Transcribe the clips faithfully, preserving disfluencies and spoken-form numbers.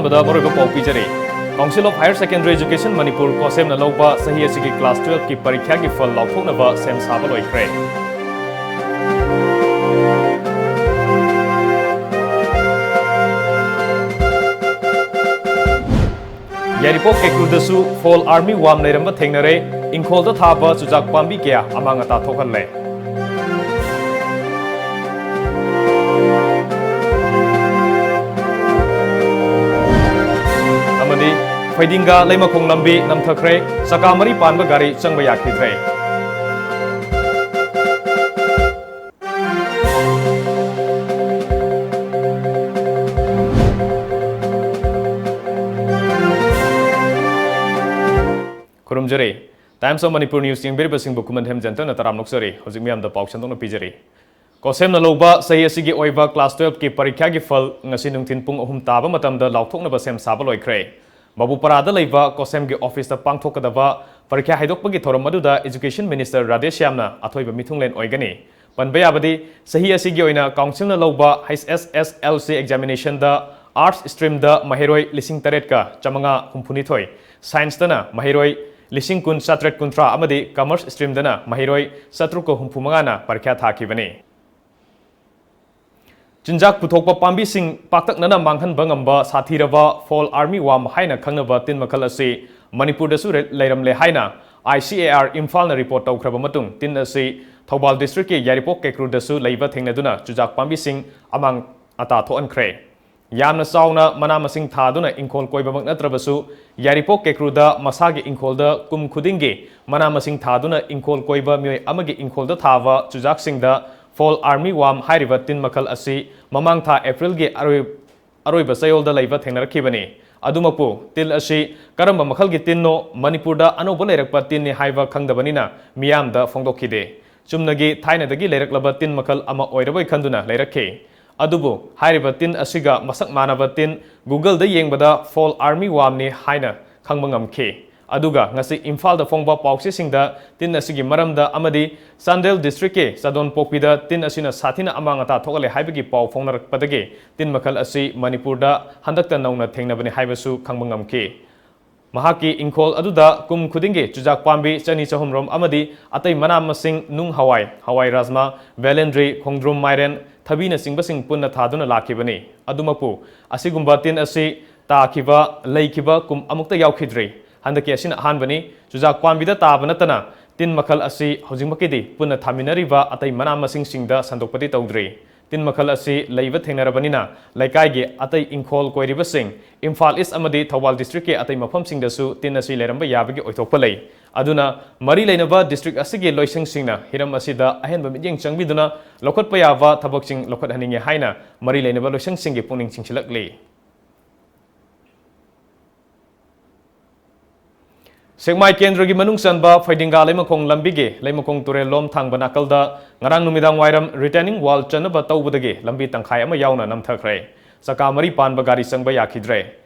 ꯃꯔꯨꯑꯣꯏꯕ ꯄꯥꯎ ꯄꯤꯖꯔꯤ꯫ Council of Higher Secondary Education Manipur, ꯀꯣꯁꯦꯝꯅ ꯂꯧꯕ ꯆꯍꯤ ꯑꯁꯤꯒꯤ class twelve ꯀꯤ ꯄꯔꯤꯈ꯭ꯌꯥꯒꯤ ꯐꯜ ꯂꯥꯎꯊꯣꯛꯅꯕ ꯁꯦꯝ ꯁꯥꯕ ꯂꯣꯏꯈ꯭ꯔꯦ꯫ ꯌꯥꯏꯔꯤꯄꯣꯛ ꯀꯦꯀ꯭ꯔꯨꯗꯁꯨ Fall Army Worm ꯂꯩꯔꯝꯕ ꯊꯦꯡꯅꯔꯦ꯫ ꯏꯪꯈꯣꯜꯗ ꯊꯥꯕ ꯆꯨꯖꯥꯛ ꯄꯥꯝꯕꯤ ꯀꯌꯥ ꯑꯃꯥꯡ ꯑꯇꯥ ꯊꯣꯛꯍꯜꯂꯦ꯫ ꯑꯃꯗꯤ ꯐꯩꯗꯤꯡꯒꯥ ꯂꯩꯃꯈꯣꯡ ꯂꯝꯕꯤ ꯅꯝꯊꯈ꯭ꯔꯦ, ꯆꯀꯥ ꯃꯔꯤ ꯄꯥꯟꯕ ꯒꯥꯔꯤ ꯆꯪꯕ ꯌꯥꯈꯤꯗ꯭ꯔꯦ꯫ ꯈꯨꯔꯨꯝꯖꯔꯤ꯫ Times of Manipur News ꯌꯦꯡꯕꯤꯔꯤꯕꯁꯤꯡꯕꯨ ꯈꯨꯃꯟ ꯍꯦꯝꯖꯟꯇꯅ ꯇꯔꯥꯝꯅ ꯑꯣꯛꯆꯔꯤ꯫ ꯍꯧꯖꯤꯛ ꯃꯤꯌꯥꯝꯗ ꯄꯥꯎ ꯁꯟꯗꯣꯛꯅ ꯄꯤꯖꯔꯤ꯫ ꯀꯣꯁꯦꯝꯅ ꯂꯧꯕ ꯆꯍꯤ ꯑꯁꯤꯒꯤ ꯑꯣꯏꯕ class twelve ꯀꯤ ꯄꯔꯤꯈ꯭ꯌꯥꯒꯤ ꯐꯜ ꯉꯁꯤ ꯅꯨꯡꯊꯤꯜ ꯄꯨꯡ ꯑꯍꯨꯝ ꯇꯥꯕ ꯃꯇꯝꯗ ꯂꯥꯎꯊꯣꯛꯅꯕ ꯁꯦꯝ ꯁꯥꯕ ꯂꯣꯏꯈ꯭ꯔꯦ꯫ ꯕꯥꯕꯨꯄꯥꯔꯥꯗ ꯂꯩꯕ ꯀꯣꯁꯦꯝꯒꯤ office ꯇ ꯄꯥꯡꯊꯣꯛꯀꯗꯕ ꯄꯔꯤꯈ꯭ꯌꯥ ꯍꯥꯏꯗꯣꯛꯄꯒꯤ ꯊꯧꯔꯝ ꯑꯗꯨꯗ Education Minister ꯔꯥꯙꯦꯁ꯭ꯌꯥꯝꯅ ꯑꯊꯣꯏꯕ ꯃꯤꯊꯨꯡꯂꯦꯟ ꯑꯣꯏꯒꯅꯤ꯫ ꯄꯟꯕ ꯌꯥꯕꯗꯤ, ꯆꯍꯤ ꯑꯁꯤꯒꯤ ꯑꯣꯏꯅ council ꯅ ꯂꯧꯕ H S S L C examination ꯗ Arts stream ꯗ ꯃꯍꯩꯔꯣꯏ ꯂꯤꯁꯤꯡ ꯇꯔꯦꯠꯀ ꯆꯥꯃꯉꯥ ꯍꯨꯝꯐꯨꯅꯤꯊꯣꯏ, Science ꯇꯅ ꯃꯍꯩꯔꯣꯏ ꯂꯤꯁꯤꯡ ꯀꯨꯟ ꯆꯥꯇ꯭ꯔꯦꯠ ꯀꯨꯟꯊ꯭ꯔꯥ ꯑꯃꯗꯤ Commerce stream ꯗꯅ ꯃꯍꯩꯔꯣꯏ ꯆꯥꯇ꯭ꯔꯨꯛꯀ ꯍꯨꯝꯐꯨ ꯃꯉꯥꯅ ꯄꯔꯤꯈ꯭ꯌꯥ ꯊꯥꯈꯤꯕꯅꯤ꯫ ꯆꯤꯟꯖꯥꯛ ꯄꯨꯊꯣꯛꯄ ꯄꯥꯝꯕꯤꯁꯤꯡ ꯄꯥꯛꯇꯛꯅꯅ ꯃꯥꯡꯍꯟꯕ ꯉꯝꯕ ꯁꯥꯊꯤꯔꯕ Fall Army Worm ꯍꯥꯏꯅ ꯈꯪꯅꯕ ꯇꯤꯟ ꯃꯈꯜ ꯑꯁꯤ ꯃꯅꯤꯄꯨꯔꯗꯁꯨ ꯔꯦ-, ꯂꯩꯔꯝꯂꯦ ꯍꯥꯏꯅ I C A R ꯏꯝꯐꯥꯜꯅ report ꯇꯧꯈ꯭ꯔꯕ ꯃꯇꯨꯡ, ꯇꯤꯟ ꯑꯁꯤ ꯊꯧꯕꯥꯜ district ꯀꯤ ꯌꯥꯏꯔꯤꯄꯣꯛ ꯀꯦꯀ꯭ꯔꯨꯗꯁꯨ ꯂꯩꯕ ꯊꯦꯡꯅꯗꯨꯅ ꯆꯨꯖꯥꯛ ꯄꯥꯝꯕꯤꯁꯤꯡ ꯑꯃꯥꯡ ꯑꯇꯥ ꯊꯣꯛꯍꯟꯈ꯭ꯔꯦ꯫ ꯌꯥꯝꯅ ꯆꯥꯎꯅ ꯃꯅꯥ ꯃꯁꯤꯡ ꯊꯥꯗꯨꯅ ꯏꯪꯈꯣꯜ ꯀꯣꯏꯕꯃꯛ ꯅꯠꯇ꯭ꯔꯕꯁꯨ, ꯌꯥꯏꯔꯤꯄꯣꯛ ꯀꯦꯀ꯭ꯔꯨꯗ ꯃꯁꯥꯒꯤ ꯏꯪꯈꯣꯜꯗ ꯀꯨꯝ ꯈꯨꯗꯤꯡꯒꯤ ꯃꯅꯥ ꯃꯁꯤꯡ ꯊꯥꯗꯨꯅ ꯏꯪꯈꯣꯜ ꯀꯣꯏꯕ ꯃꯤꯑꯣꯏ ꯑꯃꯒꯤ ꯏꯪꯈꯣꯜꯗ ꯊꯥꯕ ꯆꯨꯖꯥꯛꯁꯤꯡꯗ Fall Army Worm ꯍꯥꯏꯔꯤꯕ ꯇꯤꯟ ꯃꯈꯜ ꯑꯁꯤ ꯃꯃꯥꯡ ꯊꯥ April ꯒꯤ ꯑꯔꯣꯏ-, ꯑꯔꯣꯏꯕ ꯆꯌꯣꯜꯗ ꯂꯩꯕ ꯊꯦꯡꯅꯔꯛꯈꯤꯕꯅꯤ꯫ ꯑꯗꯨꯃꯛꯄꯨ, ꯇꯤꯟ ꯑꯁꯤ ꯀꯔꯝꯕ ꯃꯈꯜꯒꯤ ꯇꯤꯟꯅꯣ, ꯃꯅꯤꯄꯨꯔꯗ ꯑꯅꯧꯕ ꯂꯩꯔꯛꯄ ꯇꯤꯟꯅꯤ ꯍꯥꯏꯕ ꯈꯪꯗꯕꯅꯤꯅ ꯃꯤꯌꯥꯝꯗ ꯐꯣꯡꯗꯣꯛꯈꯤꯗꯦ꯫ ꯆꯨꯝꯅꯒꯤ ꯊꯥꯏꯅꯗꯒꯤ ꯂꯩꯔꯛꯂꯕ ꯇꯤꯟ ꯃꯈꯜ ꯑꯃ ꯑꯣꯏꯔꯕꯣꯏ ꯈꯟꯗꯨꯅ ꯂꯩꯔꯛꯈꯤ꯫ ꯑꯗꯨꯕꯨ ꯍꯥꯏꯔꯤꯕ ꯇꯤꯟ ꯑꯁꯤꯒ ꯃꯁꯛ ꯃꯥꯟꯅꯕ ꯇꯤꯟ Google ꯗ ꯌꯦꯡꯕꯗ Fall Army Worm ꯅꯤ ꯍꯥꯏꯅ ꯈꯪꯕ ꯉꯝꯈꯤ꯫ ꯑꯗꯨꯒ ꯉꯁꯤ ꯏꯝꯐꯥꯜꯗ ꯐꯣꯡꯕ ꯄꯥꯎꯆꯦꯁꯤꯡꯗ ꯇꯤꯟ ꯑꯁꯤꯒꯤ ꯃꯔꯝꯗ ꯑꯃꯗꯤ ꯆꯥꯟꯗꯦꯜ district ꯀꯤ ꯆꯥꯗꯣꯟꯄꯣꯛꯄꯤꯗ ꯇꯤꯟ ꯑꯁꯤꯅ ꯁꯥꯊꯤꯅ ꯑꯃꯥꯡ ꯑꯇꯥ ꯊꯣꯛꯍꯜꯂꯦ ꯍꯥꯏꯕꯒꯤ ꯄꯥꯎ ꯐꯥꯎꯅꯔꯛꯄꯗꯒꯤ ꯇꯤꯟ ꯃꯈꯜ ꯑꯁꯤ ꯃꯅꯤꯄꯨꯔꯗ ꯍꯟꯗꯛꯇ ꯅꯧꯅ ꯊꯦꯡꯅꯕꯅꯤ ꯍꯥꯏꯕꯁꯨ ꯈꯪꯕ ꯉꯝꯈꯤ꯫ ꯃꯍꯥꯛꯀꯤ ꯏꯪꯈꯣꯜ ꯑꯗꯨꯗ ꯀꯨꯝ ꯈꯨꯗꯤꯡꯒꯤ ꯆꯨꯖꯥꯛ ꯄꯥꯝꯕꯤ ꯆꯅꯤ ꯆꯍꯨꯝ ꯔꯣꯝ ꯑꯃꯗꯤ ꯑꯇꯩ ꯃꯅꯥ ꯃꯁꯤꯡ, ꯅꯨꯡ ꯍꯋꯥꯏ, ꯍꯋꯥꯏ ꯔꯥꯖꯃꯥ, ꯕꯦꯂꯦꯟꯗ꯭ꯔꯤ, ꯈꯣꯡꯗ꯭ꯔꯨꯝ, ꯃꯥꯏꯔꯦꯟ, ꯊꯕꯤꯅꯆꯤꯡꯕꯁꯤꯡ ꯄꯨꯟꯅ ꯊꯥꯗꯨꯅ ꯂꯥꯛꯈꯤꯕꯅꯤ꯫ ꯑꯗꯨꯃꯛꯄꯨ, ꯑꯁꯤꯒꯨꯝꯕ ꯇꯤꯟ ꯑꯁꯤ ꯇꯥꯈꯤꯕ, ꯂꯩꯈꯤꯕ ꯀꯨꯝ ꯑꯃꯨꯛꯇ ꯌꯥꯎꯈꯤꯗ꯭ꯔꯤ꯫ ꯍꯟꯗꯛꯀꯤ ꯑꯁꯤꯅ ꯑꯍꯥꯟꯕꯅꯤ꯫ ꯆꯨꯖꯥꯛ ꯄꯥꯝꯕꯤꯗ ꯇꯥꯕ ꯅꯠꯇꯅ ꯇꯤꯟ ꯃꯈꯜ ꯑꯁꯤ ꯍꯧꯖꯤꯛꯃꯛꯀꯤꯗꯤ ꯄꯨꯟꯅ ꯊꯥꯃꯤꯟꯅꯔꯤꯕ ꯑꯇꯩ ꯃꯅꯥ ꯃꯁꯤꯡꯁꯤꯡꯗ ꯁꯟꯗꯣꯛꯄꯗꯤ ꯇꯧꯗ꯭ꯔꯤ꯫ ꯇꯤꯟ ꯃꯈꯜ ꯑꯁꯤ ꯂꯩꯕ ꯊꯦꯡꯅꯔꯕꯅꯤꯅ ꯂꯩꯀꯥꯏꯒꯤ ꯑꯇꯩ ꯏꯪꯈꯣꯜ ꯀꯣꯏꯔꯤꯕꯁꯤꯡ, ꯏꯝꯐꯥꯜ ꯏꯁ ꯑꯃꯗꯤ ꯊꯧꯕꯥꯜ district ꯀꯤ ꯑꯇꯩ ꯃꯐꯝꯁꯤꯡꯗꯁꯨ ꯇꯤꯟ ꯑꯁꯤ ꯂꯩꯔꯝꯕ ꯌꯥꯕꯒꯤ ꯑꯣꯏꯊꯣꯛꯄ ꯂꯩ꯫ ꯑꯗꯨꯅ ꯃꯔꯤ ꯂꯩꯅꯕ district ꯑꯁꯤꯒꯤ ꯂꯣꯏꯁꯪꯁꯤꯡꯅ ꯍꯤꯔꯝ ꯑꯁꯤꯗ ꯑꯍꯦꯟꯕ ꯃꯤꯠꯌꯦꯡ ꯆꯪꯕꯤꯗꯨꯅ ꯂꯧꯈꯠꯄ ꯌꯥꯕ ꯊꯕꯛꯁꯤꯡ ꯂꯧꯈꯠꯍꯟꯅꯤꯡꯉꯤ ꯍꯥꯏꯅ ꯃꯔꯤ ꯂꯩꯅꯕ ꯂꯣꯏꯁꯪꯁꯤꯡꯒꯤ ꯄꯨꯛꯅꯤꯡ ꯆꯤꯡꯁꯤꯜꯂꯛꯂꯤ꯫ ꯁꯦꯛꯃꯥꯏ ꯀꯦꯟꯗ꯭ꯔꯒꯤ ꯃꯅꯨꯡ ꯆꯟꯕ ꯐꯩꯗꯤꯡꯒꯥ ꯂꯩꯃꯈꯣꯡ ꯂꯝꯕꯤꯒꯤ ꯂꯩꯃꯈꯣꯡ ꯇꯨꯔꯦꯜ ꯂꯣꯝ ꯊꯥꯡꯕ ꯅꯥꯀꯜꯗ ꯉꯔꯥꯡ ꯅꯨꯃꯤꯗꯥꯡ ꯋꯥꯏꯔꯝ retaining wall ꯆꯟꯅꯕ ꯇꯧꯕꯗꯒꯤ ꯂꯝꯕꯤ ꯇꯪꯈꯥꯏ ꯑꯃ ꯌꯥꯎꯅ ꯅꯝꯊꯈ꯭ꯔꯦ꯫ ꯆꯀꯥ ꯃꯔꯤ ꯄꯥꯟꯕ ꯒꯥꯔꯤ ꯆꯪꯕ ꯌꯥꯈꯤꯗ꯭ꯔꯦ꯫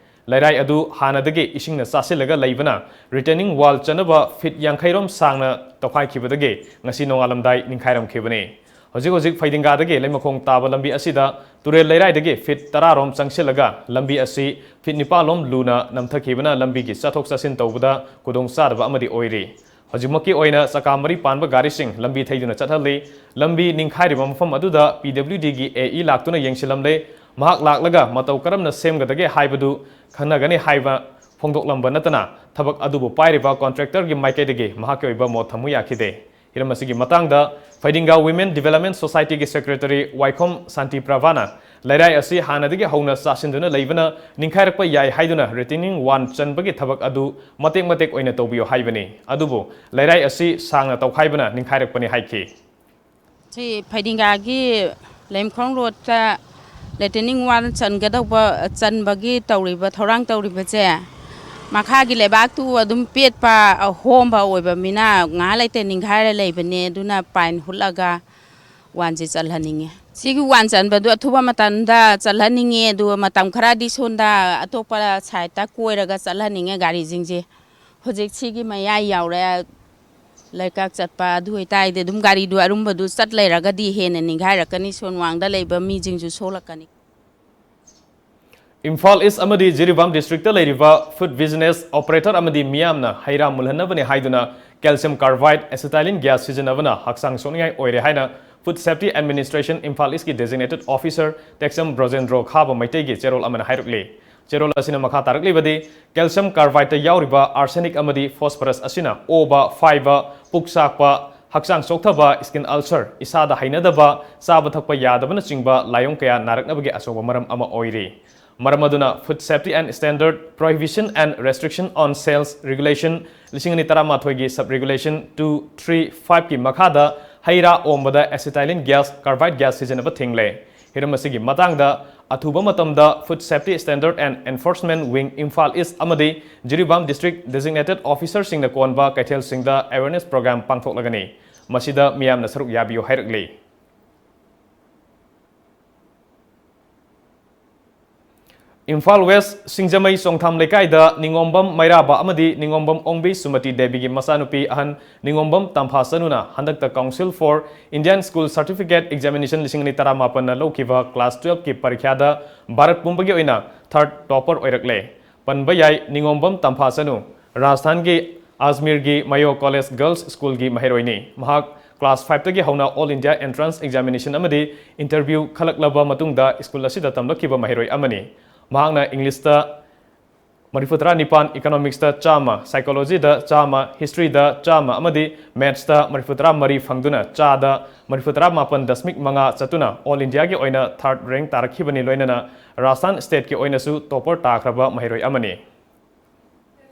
ꯂꯩꯔꯥꯏ ꯑꯗꯨ ꯍꯥꯟꯅꯗꯒꯤ ꯏꯁꯤꯡꯅ ꯆꯥꯁꯤꯜꯂꯒ ꯂꯩꯕꯅ retaining wall ꯆꯟꯅꯕ feet ꯌꯥꯡꯈꯩ ꯔꯣꯝ ꯁꯥꯡꯅ ꯇꯧꯈꯥꯏꯈꯤꯕꯗꯒꯤ ꯉꯁꯤ ꯅꯣꯡꯉꯥꯜꯂꯝꯗꯥꯏ ꯅꯤꯡꯈꯥꯏꯔꯝꯈꯤꯕꯅꯤ꯫ ꯍꯧꯖꯤꯛ ꯍꯧꯖꯤꯛ ꯐꯩꯗꯤꯡꯒꯥꯗꯒꯤ ꯂꯩꯃꯈꯣꯡ ꯇꯥꯕ ꯂꯝꯕꯤ ꯑꯁꯤꯗ ꯇꯨꯔꯦꯜ ꯂꯩꯔꯥꯏꯗꯒꯤ feet ꯇꯔꯥ ꯔꯣꯝ ꯆꯪꯁꯤꯜꯂꯒ ꯂꯝꯕꯤ ꯑꯁꯤ feet ꯅꯤꯄꯥꯜ ꯂꯣꯝ ꯂꯨꯅ ꯅꯝꯊꯈꯤꯕꯅ ꯂꯝꯕꯤꯒꯤ ꯆꯠꯊꯣꯛ ꯆꯠꯁꯤꯟ ꯇꯧꯕꯗ ꯈꯨꯗꯣꯡꯆꯥꯗꯕ ꯑꯃꯗꯤ ꯑꯣꯏꯔꯤ꯫ ꯍꯧꯖꯤꯛꯃꯛꯀꯤ ꯑꯣꯏꯅ ꯆꯀꯥ ꯃꯔꯤ ꯄꯥꯟꯕ ꯒꯥꯔꯤꯁꯤꯡ ꯂꯝꯕꯤ ꯊꯩꯗꯨꯅ ꯆꯠꯍꯜꯂꯤ꯫ ꯂꯝꯕꯤ ꯅꯤꯡꯈꯥꯏꯔꯤꯕ ꯃꯐꯝ ꯑꯗꯨꯗ P W D ꯒꯤ A E ꯂꯥꯛꯇꯨꯅ ꯌꯦꯡꯁꯤꯜꯂꯝꯂꯦ꯫ ꯃꯍꯥꯛ ꯂꯥꯛꯂꯒ ꯃꯇꯧ ꯀꯔꯝꯅ ꯁꯦꯝꯒꯗꯒꯦ ꯍꯥꯏꯕꯗꯨ ꯈꯟꯅꯒꯅꯤ ꯍꯥꯏꯕ ꯐꯣꯡꯗꯣꯛꯂꯝꯕ ꯅꯠꯇꯅ ꯊꯕꯛ ꯑꯗꯨꯕꯨ ꯄꯥꯏꯔꯤꯕ contractor ꯒꯤ ꯃꯥꯏꯀꯩꯗꯒꯤ ꯃꯍꯥꯛꯀꯤ ꯑꯣꯏꯕ ꯃꯣꯠ ꯊꯝꯃꯨ ꯌꯥꯈꯤꯗꯦ꯫ ꯍꯤꯔꯝ ꯑꯁꯤꯒꯤ ꯃꯇꯥꯡꯗ ꯐꯩꯗꯤꯡꯒꯥ Women Development Society ꯒꯤ secretary ꯋꯥꯏꯈꯣꯝ ꯁꯥꯟꯇꯤ ꯄ꯭ꯔꯚꯥꯅ ꯂꯩꯔꯥꯏ ꯑꯁꯤ ꯍꯥꯟꯅꯗꯒꯤ ꯍꯧꯅ ꯆꯥꯁꯤꯟꯗꯨꯅ ꯂꯩꯕꯅ ꯅꯤꯡꯈꯥꯏꯔꯛꯄ ꯌꯥꯏ ꯍꯥꯏꯗꯨꯅ retaining wall ꯆꯟꯕꯒꯤ ꯊꯕꯛ ꯑꯗꯨ ꯃꯇꯦꯛ ꯃꯇꯦꯛ ꯑꯣꯏꯅ ꯇꯧꯕꯤꯌꯨ ꯍꯥꯏꯕꯅꯤ꯫ ꯑꯗꯨꯕꯨ ꯂꯩꯔꯥꯏ ꯑꯁꯤ ꯁꯥꯡꯅ ꯇꯧꯈꯥꯏꯕꯅ ꯅꯤꯡꯈꯥꯏꯔꯛꯄꯅꯤ ꯍꯥꯏꯈꯤ꯫ ꯁꯤ ꯐꯩꯗꯤꯡꯒꯥꯒꯤ ꯂꯩꯃꯈꯣꯡ ꯔꯣꯗꯇ retaining wall ꯆꯟꯒꯗꯧꯕ, ꯆꯟꯕꯒꯤ ꯇꯧꯔꯤꯕ, ꯊꯧꯔꯥꯡ ꯇꯧꯔꯤꯕꯁꯦ, ꯃꯈꯥꯒꯤ ꯂꯩꯕꯥꯛꯇꯨ ꯑꯗꯨꯝ ꯄꯦꯠꯄ, ꯑꯍꯣꯝꯕ ꯑꯣꯏꯕ ꯃꯤꯅ ꯉꯥꯏꯍꯥꯛ ꯂꯩꯇ ꯅꯤꯡꯈꯥꯏꯔ ꯂꯩꯕꯅꯦ꯫ ꯑꯗꯨꯅ ꯄꯥꯏꯟ ꯍꯨꯠꯂꯒ ꯋꯥꯟꯁꯦ ꯆꯜꯍꯟꯅꯤꯡꯉꯦ꯫ ꯁꯤꯒꯤ ꯋꯥꯟ ꯆꯟꯕꯗꯨ ꯑꯊꯨꯕ ꯃꯇꯝꯗ ꯆꯜꯍꯟꯅꯤꯡꯉꯦ꯫ ꯑꯗꯨꯒ ꯃꯇꯝ ꯈꯔꯗꯤ ꯁꯣꯝꯗ ꯑꯇꯣꯞꯄ ꯁꯥꯏꯠꯇ ꯀꯣꯏꯔꯒ ꯆꯠꯍꯟꯅꯤꯡꯉꯦ ꯒꯥꯔꯤꯁꯤꯡꯁꯦ꯫ ꯍꯧꯖꯤꯛ ꯁꯤꯒꯤ ꯃꯌꯥꯏ ꯌꯥꯎꯔꯦ꯫ ꯂꯩꯀꯥꯛ ꯆꯠꯄ ꯑꯗꯨ ꯑꯣꯏꯇꯥꯔꯗꯤ ꯑꯗꯨꯝ ꯒꯥꯔꯤꯗꯨ ꯑꯔꯨꯝꯕꯗꯨ ꯆꯠ ꯂꯩꯔꯒꯗꯤ ꯍꯦꯟꯅ ꯅꯤꯡꯒꯥꯏꯔꯛꯀꯅꯤ, ꯁꯣꯟ ꯋꯥꯡꯗ ꯂꯩꯕ ꯃꯤꯁꯤꯡꯁꯨ ꯁꯣꯛꯂꯛꯀꯅꯤ꯫ ꯏꯝꯐꯥꯜ ꯏꯁ ꯑꯃꯗꯤ ꯖꯤꯔꯤꯕꯥꯝ ꯗꯤꯁꯇ꯭ꯔꯤꯛꯇ ꯂꯩꯔꯤꯕ ꯐꯨꯗ ꯕꯤꯖꯤꯅꯦꯁ ꯑꯣꯄꯔꯦꯇꯔ ꯑꯃꯗꯤ ꯃꯤꯌꯥꯝꯅ ꯍꯩ ꯔꯥ ꯃꯨꯜꯍꯟꯅꯕꯅꯤ ꯍꯥꯏꯗꯨꯅ calcium carbide acetylene gas ꯁꯤꯖꯤꯟꯅꯕꯅ ꯍꯛꯆꯥꯡ ꯁꯣꯛꯅꯤꯡꯉꯥꯏ ꯑꯣꯏꯔꯦ ꯍꯥꯏꯅ Food Safety Administration ꯏꯝꯐꯥꯜ ꯏꯁꯀꯤ designated officer ꯇꯦꯛꯆꯝ ꯕ꯭ꯔꯣꯖꯦꯟꯗ꯭ꯔꯣ ꯈꯥꯕ ꯃꯩꯇꯩꯒꯤ ꯆꯦꯔꯣꯜ ꯑꯃꯅ ꯍꯥꯏꯔꯛꯂꯤ꯫ ꯆꯦꯔꯣꯜ ꯑꯁꯤꯅ ꯃꯈꯥ ꯇꯥꯔꯛꯂꯤꯕꯗꯤ, calcium carbideꯇ ꯌꯥꯎꯔꯤꯕ arsenic ꯑꯃꯗꯤ phosphorus ꯑꯁꯤꯅ ꯑꯣꯕ, ꯐꯥꯏꯕ, ꯄꯨꯛ ꯆꯥꯛꯄ, ꯍꯛꯆꯥꯡ ꯆꯣꯛꯊꯕ, skin ulcer, ꯏꯁꯥꯗ ꯍꯩꯅꯗꯕ, ꯆꯥꯕ ꯊꯛꯄ ꯌꯥꯗꯕꯅꯆꯤꯡꯕ ꯂꯥꯏꯑꯣꯡ ꯀꯌꯥ ꯅꯥꯔꯛꯅꯕꯒꯤ ꯑꯆꯧꯕ ꯃꯔꯝ ꯑꯃ ꯑꯣꯏꯔꯤ꯫ ꯃꯔꯝ ꯑꯗꯨꯅ Food Safety and Standard Prohibition and Restriction on Sales Regulation ꯂꯤꯁꯤꯡ ꯑꯅꯤ ꯇꯔꯥꯃꯥꯊꯣꯏꯒꯤ sub regulation two, three, fiveꯀꯤ ꯃꯈꯥꯗ ꯍꯩ ꯔꯥ ꯑꯣꯝꯕꯗ acetylene gas, carbide gas ꯁꯤꯖꯤꯟꯅꯕ ꯊꯤꯡꯂꯦ꯫ ꯍꯤꯔꯝ ꯑꯁꯤꯒꯤ ꯃꯇꯥꯡꯗ ꯑꯊꯨꯕ ꯃꯇꯝꯗ Food Safety Standard and Enforcement Wing Imphal ꯏꯁ ꯑꯃꯗꯤ ꯖꯤꯔꯤꯕꯥꯝ ꯗꯤꯁꯇ꯭ꯔꯤꯛ designated officerꯁꯤꯡꯅ ꯀꯣꯟꯕ ꯀꯩꯊꯦꯜꯁꯤꯡꯗ awareness program ꯄꯥꯡꯊꯣꯛꯂꯒꯅꯤ꯫ ꯃꯁꯤꯗ ꯃꯤꯌꯥꯝꯅ ꯁꯔꯨꯛ ꯌꯥꯕꯤꯌꯨ ꯍꯥꯏꯔꯛꯂꯤ꯫ ꯏꯝꯐꯥꯜ ꯋꯦꯁ ꯁꯤꯡꯖꯃꯩ ꯆꯣꯡꯊꯥꯝ ꯂꯩꯀꯥꯏꯗ ꯅꯤꯉꯣꯝꯕꯝ ꯃꯩꯔꯥꯕ ꯑꯃꯗꯤ ꯅꯤꯉꯣꯝꯕꯝ ꯑꯣꯡꯕꯤ ꯁꯨꯃꯇꯤ ꯗꯦꯕꯤꯒꯤ ꯃꯆꯥꯅꯨꯄꯤ ꯑꯍꯟ ꯅꯤꯉꯣꯝꯕꯝ ꯇꯝꯐꯥꯆꯅꯨꯅ ꯍꯟꯗꯛꯇ Council for Indian School Certificate Examination ꯂꯤꯁꯤꯡ ꯑꯅꯤ ꯇꯔꯥꯃꯥꯄꯟꯅ ꯂꯧꯈꯤꯕ class twelveꯀꯤ ꯄꯔꯤꯈ꯭ꯌꯥꯗ ꯚꯥꯔꯠ ꯄꯨꯝꯕꯒꯤ ꯑꯣꯏꯅ third topper ꯑꯣꯏꯔꯛꯂꯦ꯫ ꯄꯟꯕ ꯌꯥꯏ, ꯅꯤꯉꯣꯝꯕꯝ ꯇꯝꯐꯥꯆꯅꯨ ꯔꯥꯖꯁꯊꯥꯟꯒꯤ ꯑꯖꯃꯤꯔꯒꯤ Mayo College Girls Schoolꯒꯤ ꯃꯍꯩꯔꯣꯏꯅꯤ꯫ ꯃꯍꯥꯛ class fiveꯇꯒꯤ ꯍꯧꯅ All India Entrance Examination ꯑꯃꯗꯤ interview ꯈꯜꯂꯛꯂꯕ ꯃꯇꯨꯡꯗ school ꯑꯁꯤꯗ ꯇꯝꯂꯛꯈꯤꯕ ꯃꯍꯩꯔꯣꯏ ꯑꯃꯅꯤ꯫ ꯃꯍꯥꯛꯅ Englishꯇ ꯃꯔꯤꯐꯨꯇꯔꯥ ꯅꯤꯄꯥꯟ, Economicsꯇ ꯆꯥꯝꯃ, Psychologyꯗ ꯆꯥꯝꯃ, Historyꯗ ꯆꯥꯝꯃ ꯑꯃꯗꯤ Mathsꯇ ꯃꯔꯤꯐꯨꯇꯔꯥ ꯃꯔꯤ ꯐꯪꯗꯨꯅ ꯆꯥꯗ ꯃꯔꯤꯐꯨꯇꯔꯥ ꯃꯥꯄꯟ ꯗꯁꯃꯤꯛ ꯃꯉꯥ ꯆꯠꯇꯨꯅ All Indiaꯒꯤ ꯑꯣꯏꯅ third rank ꯇꯥꯔꯛꯈꯤꯕꯅꯤ꯫ ꯂꯣꯏꯅꯅ ꯔꯥꯖꯁꯊꯥꯟ stateꯀꯤ ꯑꯣꯏꯅꯁꯨ topper ꯇꯥꯈ꯭ꯔꯕ ꯃꯍꯩꯔꯣꯏ ꯑꯃꯅꯤ꯫